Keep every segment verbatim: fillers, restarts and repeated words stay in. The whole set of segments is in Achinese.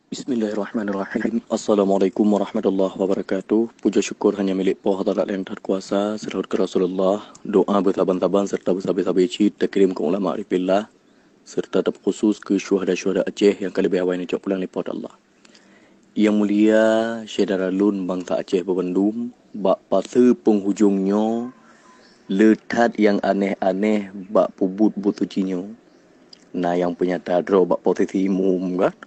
Bismillahirrahmanirrahim. Assalamualaikum warahmatullahi wabarakatuh. Puja syukur hanya milik Poh Taala nyang that kuasa, selawat keu Rasulullah, doa beusaban-saban serta beusabe-sabe cit takirim keu ulama arifillah, serta terkhusus keu syuhada-syuhada Aceh nyang ka leubeh awai neucok pulang lé Poh Taala. Nyang mulia syedara lôn bansa Aceh beubandum, bak paseue peunghujong nyoe, le that nyang aneh-aneh bak peubuet buet suci nyoe. Na nyang peunyata droe bak posisi imum kan,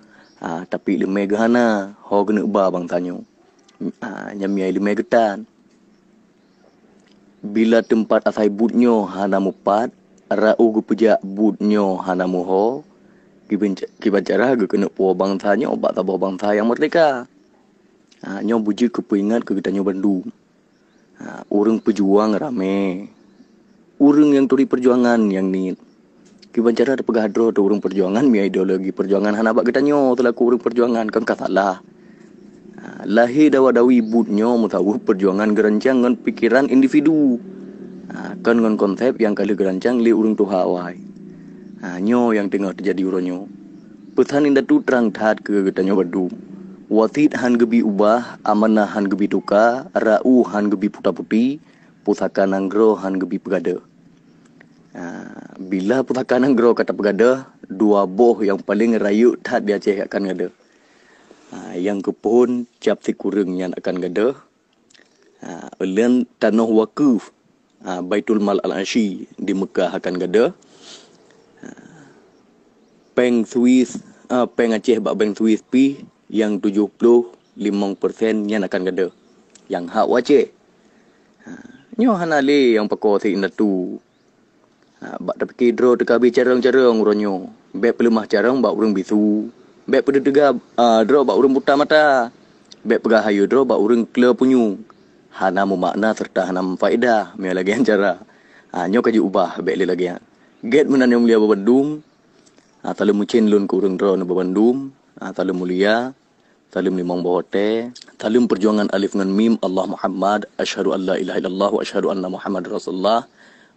ha, tapi leumé geuhana ho geuneuk ba bansa nyoe. Ha, nyan miai leumé geutan. Bila teumpat asai buet nyoe hana mupat, raoh geupeujak buet nyoe hana muho, kiban, kiban cara geukeuneuk puwoe bansa nyoe bak saboh bansa nyang meurdeka. Ha, nyoe beujeuet keu peuingat keu geutanyoe bandum. Ha, ureuëng peujuang ramé. Ureuëng nyang turi peujuangan nyang niet. Kiban cara teupeugah droe teu ureuëng peujuangan, meunyoe ideologi peujuangan hana bak geutanyoe seulaku ureuëng peujuangan, kon ka salah. Ha, lahé dawa-dawi buet nyoe meusaboh peujuangan geurancang ngon pikeran individu. Ha, kon ngon konsep nyang ka lheueh geurancang lé ureuëng tuha awai. Ha, nyoe nyang teungoh teujadi uroe nyoe. Peusan indatu trang that keu geutanyoe bandum. Wasiet hán geubi ubah, amanah hán geubi tuka, raoh hán geubi puta-puti, pusaka nanggroe hán geubi peugadôh. Ha, bila pusaka nanggroe ka tapeugadôh, dua boh nyang paleng rayeuk that di Aceh akan gadôh. Ha, nyang keuphon cap sikureueng nyan akan gadôh. Ha, ulôn tanoh wakeuef, ha, Baitul Mal Al-Asyi di Meukah akan gadôh. Ha, péng Swiss, ha, péng Aceh bak bank Swiss pih nyang tujoh ploh limong persen nyan akan gadôh. Nyang hak u Aceh. Ha, nyoe hana lé nyang pakoe si indatu. Ha, bak tapike droe teuka bi carông-carông uroe nyoe. Bék peuleumah carông bak ureuëng bisu. Bék peudeuteugah, a, droe bak ureuëng buta mata. Bék peugah hayeue droe bak ureuëng kle punyueng. Hana meumakna serta hana meufaedah meunyoe lagée nyan cara. Ha, nyoe ka jiubah, bék lé lagée nyan. Gét meunan nyang mulia beubandum. Ha, saleuem meucén lôn keu ureuëng droeneuh beubandum. Ha, saleuem mulia. Saleuem limong boh watée. Saleuem peujuangan alif ngon mim, Allah Muhammad, asyhadu an la ilaha illallah wa asyhadu anna Muhammad Rasulullah.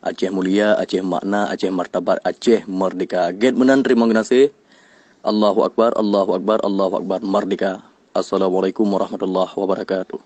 Aceh mulia, Aceh makna, Aceh martabat, Aceh merdeka. Gét meunan, teurimong geunaséh. Allahu Akbar, Allahu Akbar, Allahu Akbar, merdeka. Assalamualaikum warahmatullahi wabarakatuh.